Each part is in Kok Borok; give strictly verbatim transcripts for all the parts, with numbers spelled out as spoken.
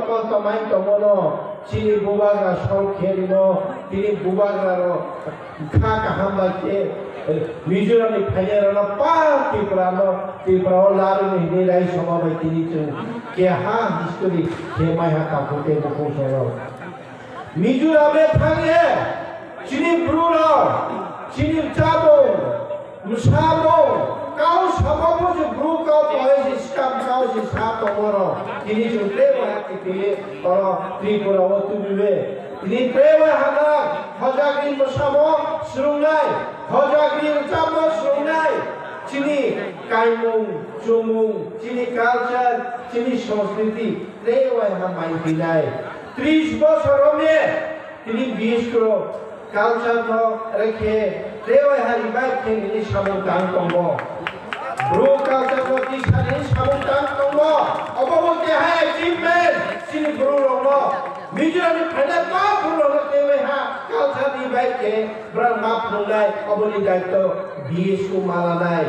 Kol tomai tongmano, chini bubagra sol khe rino, chini bubagra ro kha kaham bai khe, eh, Mizoram ni phainai rano pa Tripura no, Tripura o laru ni hinwi rai soma bai tini chwng keha history khe mai ha takhuk tei bukhuk soro. Mizoram e thang ye, chini bru rok, chini chabung, Msamo, kau sama bo je bru kau bai je skam kau je sa tongo ro. Tini chwng tei wai tini oro Tripura o tubibe. Tini tei wai hana hojagri msamo swrwngnai, hojagri rwchapmo swrwngnai. Chini kaimung, chumung, chini culture, chini sanskriti tei wai ha mai pinai. Tris bosor romye tini biskro culture no rekhe tei wai ha revive khe nini samung tang tongo. Bru culture no tisa nini samung tang tongo. Obo bo keha achievement chini bru rokno. Mizoram ni phainai pa bru rokno tei wai ha culture revive khe brang ma phungnai oboni daityo B S U malanai.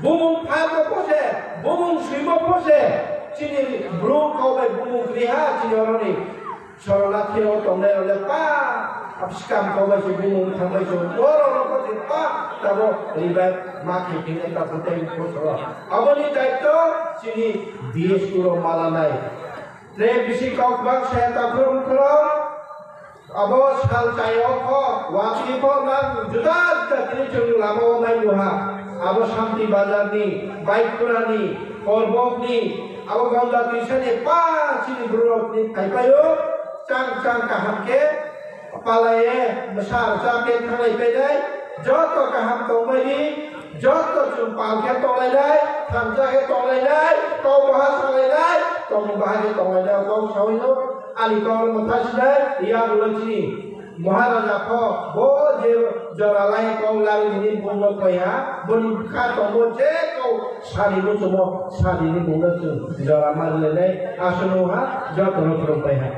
Bumung phalmo pose, bumung swimo pose, chini bru kok bai bumung kriha chini oroni. Sorona thiro tongnai role pa, abskam kok bai se bumung thangbai se, oro no pose pa, tabo revive ma khe khe ta butai ko soro. Aboni daityo chini B S U ro malanai. Tre bisi kok bak saya ta khulum khulum. Abo sal chayo kho, watwi kho, nang juda juda tini chwng lama o nai nuha. Abo Santi Bazar ni, Baikhura ni, Korbok ni, abo Gongda Twisa ni pa chini bru rok ni phaipaio, chang chang kaham khe, palaiye, bwsa rwchap khe thanglai painai, joto kaham tongmani, joto chwng pal khe tonglainai, thamsa khe tonglainai, kok baha salainai, tongmung baha khe tonglainai, kok sawi no. Ani kok no mwthasinai, ya ulo chini Maharaja pho, bo je jora lai kok lari hini bung no koi ha, boni bwkha tongo je kok sari no chumo, sari ni bung no chwng jora ma rwlainai, aswk no ha, joto no phwrwng pai ha.